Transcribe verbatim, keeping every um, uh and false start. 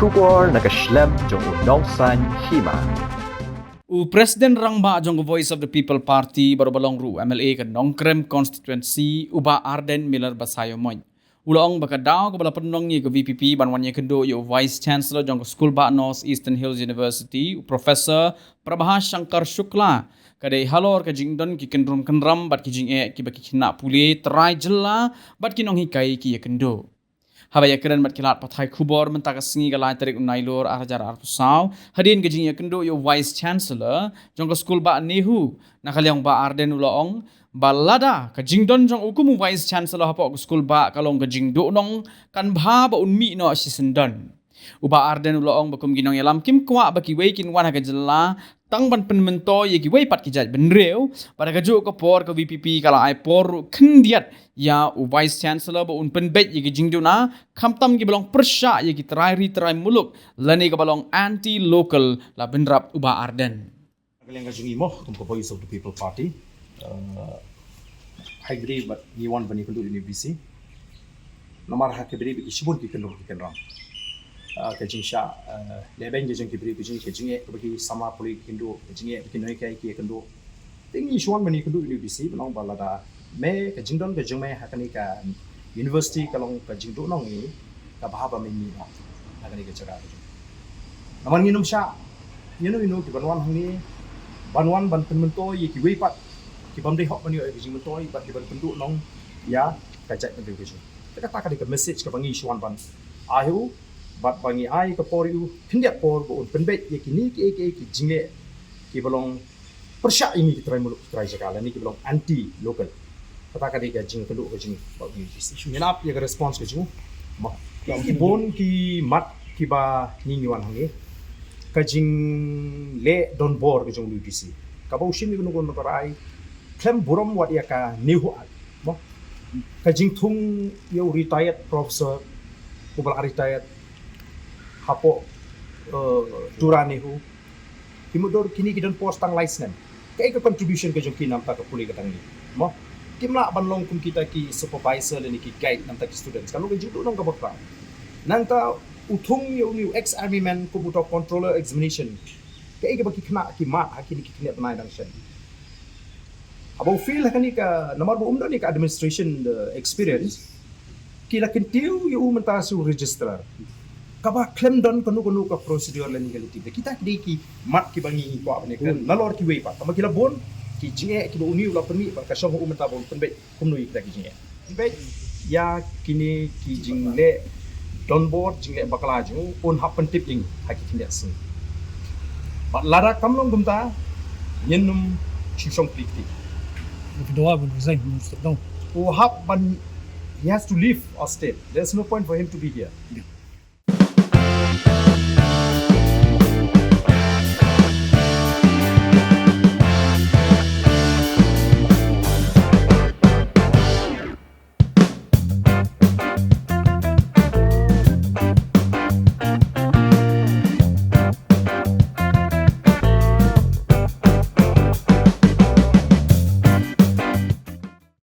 Khubor na ka shlem jong u Nongsaiñ Hima. U President Rangbah jong ka Voice of the People Party bad uba long ruh u M L A ka Nongkrem Constituency, u Bah Ardent Miller Basaiawmoit, u la ong ba ka daw kaba la pynlong ïa ka V P P ban wan ïakynduh ïa u Vice Chancellor jong ka skulbah North Eastern Hills University, u Professor Prabha Shankar Shukla, ka dei halor ka jingdon ki kynrum kynram bad ki jingeh kiba ki khynnah pule trai jylla bad ki nonghikai ki ïakynduh. Haba ïakren bad ki lad pathai khubor mynta ka sngi ka lai tarik u Nailur ar hajar arphew saw, hadien ka jingïakynduh ïa u Vice Chancellor jong ka skulbah NEHU, na ka liang u Bah Ardent u la ong ba lada ka jingdon jong u kum u Vice Chancellor hapoh ka skulbah ka long ka jingduhnong, kan bha ba un mih noh shisyndon. U Bah Ardent u la ong ba kum ki nongïalam kim kwah ba kiwei kin wan ha ka jylla tang ban pynmyntoi ïa kiwei pat ki jaitbynriew, bad ha kajuh ka por ka V P P ka la ai por ruh khyndiat ïa u Vice Chancellor ba un pynbeit ïa ki jingduna, khamtam kiba long pyrshah ïa ki trai ri trai muluk, lane kaba long anti local, la bynrap u Bah Ardent. Ka liang ka jong ngi mo, kum ka Voice of the People Party, uh, ha kaba ïadei bad ngi wan ban ïakynduh ïa u V C. Namar ha kaba ïadei bad ki shibun ki kynrum ki kynram, uh, ka jingshah, uh, lehbeiñ ka jong ki briew, ka jing, ka jingeh kaba ki samla pule ki ïakynduh, ka jingeh ba ki nonghikai ki ïakynduh. Te ngi shu wan ban ïakynduh ïa u V C ban ong ba lada me, ka jingdon ka jong me ha kane ka university ka long ka jingduhnong ïa ngi, ka bha ba me mih noh na kane ka jaka ka jong. Namar ngin ym shah ïano ïano ki ban wan hangne ban wan ban pynmyntoi ïa kiwei pat ki bym dei hok ban ïoh ïa ka jingmyntoi bad ki ban pynduhnong ïa ka jaitbynriew ka jong. Te kata ka dei ka message kaba ngi shu wan ban ai ha u, bad ba ngi ai ka por ïa u khyndiat por ba un pynbeit ïa kine kiei kiei ki jingleh kiba long pyrshah ïa ngi ki trai muluk ki trai jaka lane kiba long anti local. Kata ka dei ka jingkynduh ka jong ngi bad u V C. Ngin ap ïa ka response ka jong u. Mo, ki bun ki mat kiba ngi ngi wan hangne. Ka jingleh donbor ka jong u V C, kaba u shim ïa kano kano ka rai khlem burom wat ïa ka NEHU Act. Mo, ka jingthung ïa u retired professor uba la retired hapoh, eh, Tura NEHU. Ki mutdur kine ki don post tang lai snem. Kaei ka contribution ka jong ki na bynta ka pule ka jong ngi? Mo, kim lah ban long kum kita ki supervisor lane ki guide na bynta ki students. Ka long ka jingduhnong kaba khraw. Nangta u thung ïa une u ex army man kum uta u controller examination. Kaei kaba ki khynnah ki mad ha kine ki khyndiat bnai dang shen? Haba u fail ha kane ka, namar ba um don ïa ka administration, uh, experience, ki la kyntiew ïa u mynta sha u registrar, kaba khlem don kano kano ka procedure lane ka legality. Kita ki dei ki mat kiba ngi kwah ban ïakren nalor kiwei pat. Tangba ki la bun ki jingeh kiba une u la pynmih bad ka shong ha u mynta ba un pynbeit kumno ïa kita ki jingeh. Pynbeit ïa kine ki jingleh donbor, jingleh bakla jong u, un hap pyntip ïa ngi ha ki khyndiat sngi. Bad lada kam long kumta, ngin ym shu shong kti kti. If you don't want to resign, you step down. U hap ban, he has to leave our state. There's no point for him to be here. Yeah.